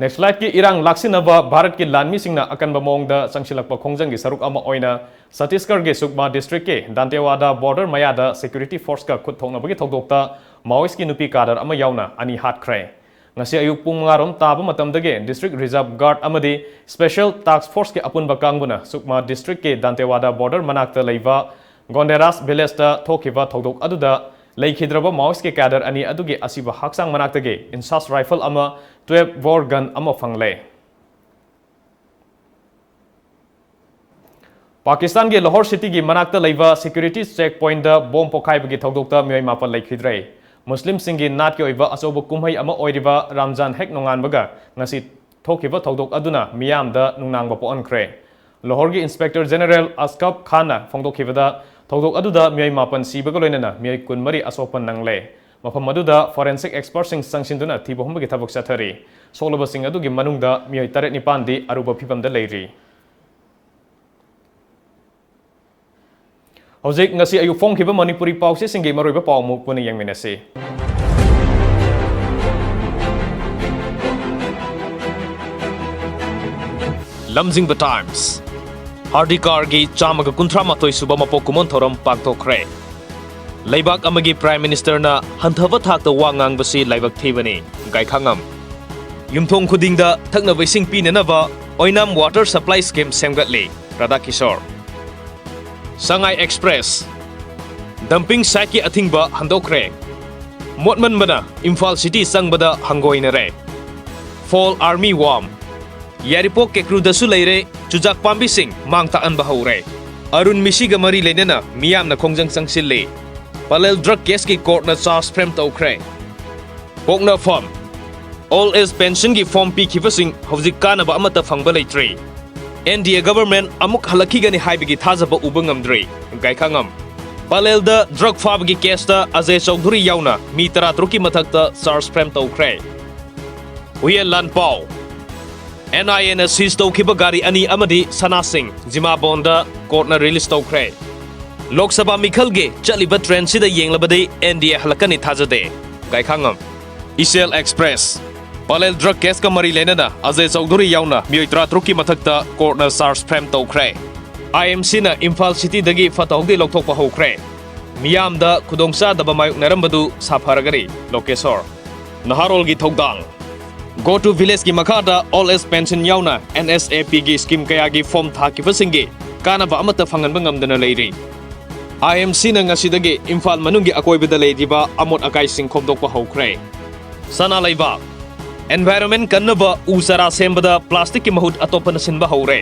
ꯅꯦꯛꯁꯂꯥꯏꯠꯀꯤ ꯏꯔꯥꯡ ꯂꯥꯛꯁꯤꯟꯅꯕ ꯚꯥꯔꯠꯀꯤ ꯂꯥꯟꯃꯤꯁꯤꯡꯅ ꯑꯀꯟꯕ ꯃꯑꯣꯡꯗ ꯆꯪꯁꯤꯜꯂꯛꯄ ꯈꯣꯡꯖꯪꯒꯤ ꯁꯔꯨꯛ ꯑꯃ ꯑꯣꯏꯅ ꯁꯠꯇꯤꯁꯒꯔꯒꯤ ꯁꯨꯛꯃꯥ ꯗꯤꯁꯇ꯭ꯔꯤꯛꯀꯤ ꯗꯥꯟꯇꯦꯋꯥꯗꯥ ꯕꯣꯔꯗꯔ ꯃꯌꯥꯗ ꯁꯦꯀ꯭ꯌꯨꯔꯤꯇꯤ ꯐꯣꯔꯁꯀ ꯈꯨꯠ ꯊꯣꯛꯅꯕꯒꯤ ꯊꯧꯗꯣꯛꯇ ꯃꯥꯑꯣꯏꯁꯀꯤ ꯅꯨꯄꯤ ꯀꯥꯗꯔ ꯑꯃ ꯌꯥꯎꯅ ꯑꯅꯤ ꯍꯥꯠꯈ꯭ꯔꯦ꯫ ꯉꯁꯤ ꯑꯌꯨꯛ ꯄꯨꯡ ꯃꯉꯥ ꯔꯣꯝ ꯇꯥꯕ ꯃꯇꯝꯗꯒꯤ ꯗꯤꯁꯇ꯭ꯔꯤꯛ ꯔꯤꯖꯔꯚ ꯒꯥꯔꯗ ꯑꯃꯗꯤ ꯁ꯭ꯄꯦꯁꯦꯜ ꯇꯥꯁꯛ ꯐꯣꯔꯁꯀꯤ ꯑꯄꯨꯟꯕ ꯀꯥꯡꯕꯨꯅ ꯁꯨꯛꯃꯥ ꯗꯤꯁꯇ꯭ꯔꯤꯛꯀꯤ ꯗꯥꯟꯇꯦꯋꯥꯗꯥ ꯕꯣꯔꯗꯔ ꯃꯅꯥꯛꯇ ꯂꯩꯕ ꯒꯣꯟꯗꯦꯔꯥꯁ ꯚꯤꯂꯦꯖꯇ ꯊꯣꯛꯈꯤꯕ ꯊꯧꯗꯣꯛ ꯑꯗꯨꯗ ꯂꯩꯈꯤꯗ꯭ꯔꯕ ꯃꯥꯑꯣꯏꯁꯀꯤ ꯀꯦꯗꯔ ꯑꯅꯤ ꯑꯗꯨꯒꯤ ꯑꯁꯤꯕ ꯍꯛꯆꯥꯡ ꯃꯅꯥꯛꯇꯒꯤ ꯏꯟꯁꯥꯁ ꯔꯥꯏꯐꯜ ꯑꯃ, ꯇ꯭ꯋꯦꯜꯐ ꯕꯣꯔ ꯒꯟ ꯑꯃ ꯐꯪꯂꯦ꯫ ꯄꯥꯀꯤꯁꯇꯥꯟꯒꯤ ꯂꯥꯍꯣꯔ ꯁꯤꯇꯤꯒꯤ ꯃꯅꯥꯛꯇ ꯂꯩꯕ ꯁꯦꯀ꯭ꯌꯨꯔꯤꯇꯤ ꯆꯦꯛ ꯄꯣꯏꯟꯠꯇ ꯕꯣꯝ ꯄꯣꯈꯥꯏꯕꯒꯤ ꯊꯧꯗꯣꯛꯇ ꯃꯤꯑꯣꯏ ꯃꯥꯄꯟ ꯂꯩꯈꯤꯗ꯭ꯔꯦ꯫ ꯃꯨꯁꯂꯤꯝꯁꯤꯡꯒꯤ ꯅꯥꯠꯀꯤ ꯑꯣꯏꯕ ꯑꯆꯧꯕ ꯀꯨꯝꯍꯩ ꯑꯃ ꯑꯣꯏꯔꯤꯕ ꯔꯝꯖꯥꯟ ꯍꯦꯛ ꯅꯣꯡꯉꯥꯟꯕꯒ ꯉꯁꯤ ꯊꯣꯛꯈꯤꯕ ꯊꯧꯗꯣꯛ ꯑꯗꯨꯅ ꯃꯤꯌꯥꯝꯗ ꯅꯨꯡꯅꯥꯡꯕ ꯄꯣꯛꯍꯟꯈ꯭ꯔꯦ꯫ ꯂꯥꯍꯣꯔꯒꯤ ꯏꯟꯁꯄꯦꯛꯇꯔ ꯖꯦꯅꯔꯦꯜ ꯑꯁꯀꯞ ꯈꯥꯟꯅ ꯐꯣꯡꯗꯣꯛꯈꯤꯕꯗ, ꯊꯧꯗꯣꯛ ꯑꯗꯨꯗ ꯃꯤꯑꯣꯏ ꯃꯥꯄꯟ ꯁꯤꯕꯒ ꯂꯣꯏꯅꯅ ꯃꯤꯑꯣꯏ ꯀꯨꯟꯃꯔꯤ ꯑꯁꯣꯛꯄ ꯅꯪꯂꯦ꯫ ꯃꯐꯝ ꯑꯗꯨꯗ ꯐꯣꯔꯦꯟꯁꯤꯛ ꯑꯦꯛꯁꯄꯔꯠꯁꯤꯡ ꯆꯪꯁꯤꯟꯗꯨꯅ ꯊꯤꯕ ꯍꯨꯝꯕꯒꯤ ꯊꯕꯛ ꯆꯠꯊꯔꯤ꯫ ꯁꯣꯛꯂꯕꯁꯤꯡ ꯑꯗꯨꯒꯤ ꯃꯅꯨꯡꯗ ꯃꯤꯑꯣꯏ ꯇꯔꯦꯠ ꯅꯤꯄꯥꯟꯗꯤ ꯑꯔꯨꯕ ꯐꯤꯚꯝꯗ ꯂꯩꯔꯤ꯫ ꯍꯧꯖꯤꯛ ꯉꯁꯤ ꯑꯌꯨꯛ ꯐꯣꯡꯈꯤꯕ ꯃꯅꯤꯄꯨꯔꯤ ꯄꯥꯎꯆꯦꯁꯤꯡꯒꯤ ꯃꯔꯨꯑꯣꯏꯕ ꯄꯥꯎ ꯑꯃꯨꯛ ꯄꯨꯟꯅ ꯌꯦꯡꯃꯤꯟꯅꯁꯤ꯫ ꯂꯝꯖꯤꯡꯕ ꯇꯥꯏꯝꯁ꯫ ꯍꯥꯔꯗꯤꯀꯥꯔꯒꯤ ꯆꯥꯝꯃꯒ ꯀꯨꯟꯊ꯭ꯔꯥ ꯃꯥꯊꯣꯏ ꯁꯨꯕ ꯃꯄꯣꯛ ꯀꯨꯝꯑꯣꯟ ꯊꯧꯔꯝ ꯄꯥꯡꯊꯣꯛꯈ꯭ꯔꯦ꯫ ꯂꯩꯕꯥꯛ ꯑꯃꯒꯤ ꯄ꯭ꯔꯥꯏꯝ ꯃꯤꯅꯤꯁꯇꯔꯅ ꯍꯟꯊꯕ ꯊꯥꯛꯇ ꯋꯥ ꯉꯥꯡꯕꯁꯤ ꯂꯥꯏꯕꯛ ꯊꯤꯕꯅꯤ, ꯒꯥꯏꯈꯥꯉꯝ꯫ ꯌꯨꯝꯊꯣꯡ ꯈꯨꯗꯤꯡꯗ ꯊꯛꯅꯕ ꯏꯁꯤꯡ ꯄꯤꯅꯅꯕ ꯑꯣꯏꯅꯥꯝ ꯋꯥꯇꯔ ꯁꯄ꯭ꯂꯥꯏ ꯁ꯭ꯀꯤꯝ ꯁꯦꯝꯒꯠꯂꯤ, ꯔꯥꯙꯥꯀꯤꯁꯣꯔ꯫ ꯁꯉꯥꯏ ꯑꯦꯛꯁꯄ꯭ꯔꯦꯁ꯫ ꯗꯝꯄꯤꯡ ꯁꯥꯏꯠꯀꯤ ꯑꯊꯤꯡꯕ ꯍꯟꯗꯣꯛꯈ꯭ꯔꯦ꯫ ꯃꯣꯠꯃꯟꯕꯅ ꯏꯝꯐꯥꯜ ꯁꯤꯇꯤ ꯆꯪꯕꯗ ꯍꯪꯒꯣꯏꯅꯔꯦ꯫ ꯐꯣꯜ ꯑꯥꯔꯃꯤ ꯋꯥꯔꯝ꯫ ꯌꯥꯏꯔꯤꯄꯣꯛ ꯀꯦꯀ꯭ꯔꯨꯗꯁꯨ ꯂꯩꯔꯦ, ꯆꯨꯖꯥꯛ ꯄꯥꯝꯕꯤꯁꯤꯡ ꯃꯥꯡ ꯇꯥꯛꯍꯟꯕ ꯍꯧꯔꯦ꯫ ꯑꯔꯨꯟ ꯃꯤꯁꯤꯒ ꯃꯔꯤ ꯂꯩꯅꯅ ꯃꯤꯌꯥꯝꯅ ꯈꯣꯡꯖꯪ ꯆꯪꯁꯤꯜꯂꯤ꯫ ꯄꯂꯦꯜ ꯗ꯭ꯔꯒ ꯀꯦꯁꯀꯤ ꯀꯣꯔꯠꯅ ꯆꯥꯔꯖ ꯐ꯭ꯔꯦꯝ ꯇꯧꯈ꯭ꯔꯦ꯫ ꯄꯣꯛꯅꯐꯝ꯫ ꯑꯣꯜ ꯑꯦꯖ ꯄꯦꯟꯁꯟꯒꯤ ꯐꯣꯔꯝ ꯄꯤꯈꯤꯕꯁꯤꯡ ꯍꯧꯖꯤꯛ ꯀꯥꯟꯅꯕ ꯑꯃꯠꯇ ꯐꯪꯕ ꯂꯩꯇ꯭ꯔꯤ꯫ ꯑꯦꯟ ꯗꯤ ꯑꯦ ꯒꯚꯔꯟꯃꯦꯟꯠ ꯑꯃꯨꯛ ꯍꯜꯂꯛꯈꯤꯒꯅꯤ ꯍꯥꯏꯕꯒꯤ ꯊꯥꯖꯕ ꯎꯕ ꯉꯝꯗ꯭ꯔꯤ, ꯒꯥꯏꯈꯥꯉꯝ꯫ ꯄꯂꯦꯜꯗ ꯗ꯭ꯔꯒ ꯐꯥꯕꯒꯤ ꯀꯦꯁꯇ ꯑꯖꯦ ꯆꯧꯙꯨꯔꯤ ꯌꯥꯎꯅ ꯃꯤ ꯇꯔꯥꯇꯔꯨꯛꯀꯤ ꯃꯊꯛꯇ ꯆꯥꯔꯖ ꯐ꯭ꯔꯦꯝ ꯇꯧꯈ꯭ꯔꯦ꯫ ꯍꯨꯏꯌꯦꯟ ꯂꯥꯟꯄꯥꯎ꯫ NIAꯅ seize ꯇꯧꯈꯤꯕ ꯒꯥꯔꯤ ꯑꯅꯤ ꯑꯃꯗꯤ ꯁꯅꯥꯁꯤꯡ ꯖꯤꯃꯥꯕꯣꯟꯗ courtꯅ release ꯇꯧꯈ꯭ꯔꯦ꯫ ꯂꯣꯛ ꯁꯚꯥ ꯃꯤꯈꯜꯒꯤ ꯆꯠꯂꯤꯕ trendꯁꯤꯗ ꯌꯦꯡꯂꯕꯗꯤ NDA ꯍꯜꯂꯛꯀꯅꯤ ꯊꯥꯖꯗꯦ꯫ ꯒꯥꯏꯈꯥꯉꯝ꯫ ꯏꯆꯦꯜ Express꯫ ꯄꯂꯦꯜ drug caseꯀ ꯃꯔꯤ ꯂꯩꯅꯅ ꯑꯖꯌ ꯆꯧꯙꯨꯔꯤ ꯌꯥꯎꯅ ꯃꯤꯑꯣꯏ ꯇꯔꯥꯇꯔꯨꯛꯀꯤ ꯃꯊꯛꯇ courtꯅ charge frame ꯇꯧꯈ꯭ꯔꯦ꯫ IMCꯅ ꯏꯝꯐꯥꯜ cityꯗꯒꯤ ꯐꯠꯇ ꯍꯥꯎꯗꯤ ꯂꯧꯊꯣꯛꯄ ꯍꯧꯈ꯭ꯔꯦ꯫ ꯃꯤꯌꯥꯝꯗ ꯈꯨꯗꯣꯡꯆꯥꯗꯕ ꯃꯥꯌꯣꯛꯅꯔꯝꯕꯗꯨ ꯁꯥꯐꯔꯒꯅꯤ꯫ ꯂꯣꯀꯦꯁꯣꯔ꯫ ꯅꯍꯥꯔꯣꯜꯒꯤ ꯊꯧꯗꯥꯡ꯫ Go to Villageꯀꯤ ꯃꯈꯥꯗ old age pension ꯌꯥꯎꯅ NSAPꯒꯤ scheme ꯀꯌꯥꯒꯤ form ꯊꯥꯈꯤꯕꯁꯤꯡꯒꯤ ꯀꯥꯟꯅꯕ ꯑꯃꯠꯇ ꯐꯪꯍꯟꯕ ꯉꯝꯗꯅ ꯂꯩꯔꯤ꯫ IMCꯅ ꯉꯁꯤꯗꯒꯤ ꯏꯝꯐꯥꯜ ꯃꯅꯨꯡꯒꯤ ꯑꯀꯣꯏꯕꯗ ꯂꯩꯔꯤꯕ ꯑꯃꯣꯠ ꯑꯀꯥꯏꯁꯤꯡ ꯈꯣꯝꯗꯣꯛꯄ ꯍꯧꯈ꯭ꯔꯦ꯫ ꯁꯅꯥ ꯂꯩꯕꯥꯛ꯫ Environment ꯀꯟꯅꯕ ꯎ ꯆꯥꯔꯥ ꯁꯦꯝꯕꯗ plasticꯀꯤ ꯃꯍꯨꯠ ꯑꯇꯣꯞꯄꯅ ꯁꯤꯟꯕ ꯍꯧꯔꯦ꯫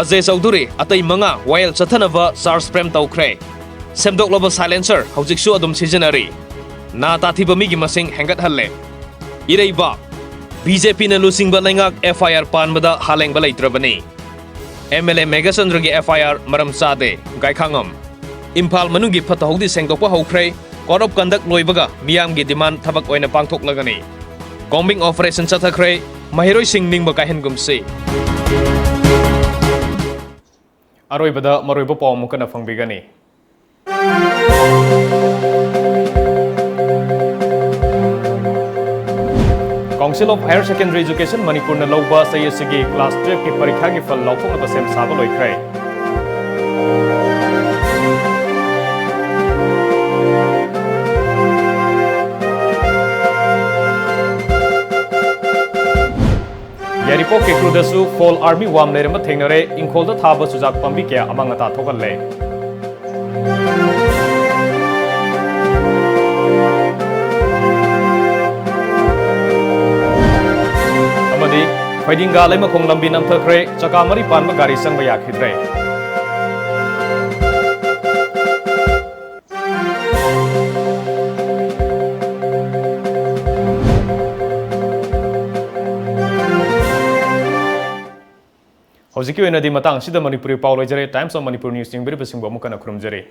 ꯑꯖꯌ ꯆꯧꯙꯨꯔꯤ ꯑꯇꯩ ꯃꯉꯥ ꯋꯥꯌꯦꯜ ꯆꯠꯊꯅꯕ charge frame ꯇꯧꯈ꯭ꯔꯦ꯫ ꯁꯦꯝꯗꯣꯛꯂꯕ silencer ꯍꯧꯖꯤꯛꯁꯨ ꯑꯗꯨꯝ ꯁꯤꯖꯤꯟꯅꯔꯤ꯫ ꯅꯥ ꯇꯥꯊꯤꯕ ꯃꯤꯒꯤ ꯃꯁꯤꯡ ꯍꯦꯟꯒꯠꯍꯜꯂꯦ꯫ ꯏꯔꯩꯕꯥꯛ꯫ BJPꯅ ꯂꯨꯆꯤꯡꯕ ꯂꯩꯉꯥꯛ FIR ꯄꯥꯟꯕꯗ ꯍꯥꯂꯦꯡꯕ ꯂꯩꯇ꯭ꯔꯕꯅꯤ꯫ MLA ꯃꯦꯘꯆꯟꯗ꯭ꯔꯒꯤ FIR ꯃꯔꯝ ꯆꯥꯗꯦ꯫ ꯒꯥꯏꯈꯥꯉꯝ꯫ ꯏꯝꯐꯥꯜ ꯃꯅꯨꯡꯒꯤ ꯐꯠꯇ ꯍꯥꯎꯗꯤ ꯁꯦꯡꯗꯣꯛꯄ ꯍꯧꯈ꯭ꯔꯦ꯫ Code of conduct ꯂꯣꯏꯕꯒ ꯃꯤꯌꯥꯝꯒꯤ demand ꯊꯕꯛ ꯑꯣꯏꯅ ꯄꯥꯡꯊꯣꯛꯂꯒꯅꯤ꯫ Combing operation ꯆꯠꯊꯈ꯭ꯔꯦ꯫ ꯃꯍꯩꯔꯣꯏꯁꯤꯡ ꯅꯤꯡꯕ ꯀꯥꯏꯍꯟꯒꯨꯝꯁꯤ꯫ ꯑꯔꯣꯏꯕꯗ ꯃꯔꯨꯑꯣꯏꯕ ꯄꯥꯎ ꯑꯃꯨꯛ ꯍꯟꯅ ꯐꯪꯕꯤꯒꯅꯤ꯫ Council of Higher Secondary Education ꯃꯅꯤꯄꯨꯔꯅ ꯂꯧꯕ ꯆꯍꯤ ꯑꯁꯤꯒꯤ class twelveꯀꯤ ꯄꯔꯤꯈꯥꯒꯤ ꯐꯜ ꯂꯥꯎꯊꯣꯛꯅꯕ ꯁꯦꯝ ꯁꯥꯕ ꯂꯣꯏꯈ꯭ꯔꯦ꯫ ꯌꯥꯏꯔꯤꯄꯣꯛ ꯀꯦꯀ꯭ꯔꯨꯗꯁꯨ fall army worm ꯂꯩꯔꯝꯕ ꯊꯦꯡꯅꯔꯦ꯫ ꯏꯪꯈꯣꯜꯗ ꯊꯥꯕ ꯆꯨꯖꯥꯛ ꯄꯥꯝꯕꯤ ꯀꯌꯥ ꯑꯃꯥꯡ ꯑꯇꯥ ꯊꯣꯛꯍꯜꯂꯦ꯫ ꯑꯃꯗꯤ ꯐꯩꯗꯤꯡꯒꯥ ꯂꯩꯃꯈꯣꯡ ꯂꯝꯕꯤ ꯅꯝꯊꯈ꯭ꯔꯦ꯫ ꯆꯀꯥ ꯃꯔꯤ ꯄꯥꯟꯕ ꯒꯥꯔꯤ ꯆꯪꯕ ꯌꯥꯈꯤꯗ꯭ꯔꯦ꯫ ꯍꯧꯖꯤꯛꯀꯤ ꯑꯣꯏꯅꯗꯤ ꯃꯇꯥꯡ ꯑꯁꯤꯗ ꯃꯅꯤꯄꯨꯔꯤ ꯄꯥꯎ ꯂꯣꯏꯖꯔꯦ꯫ Times of Manipur News ꯌꯦꯡꯕꯤꯔꯤꯕꯁꯤꯡꯕꯨ ꯑꯃꯨꯛ ꯍꯟꯅ ꯈꯨꯔꯨꯝꯖꯔꯤ꯫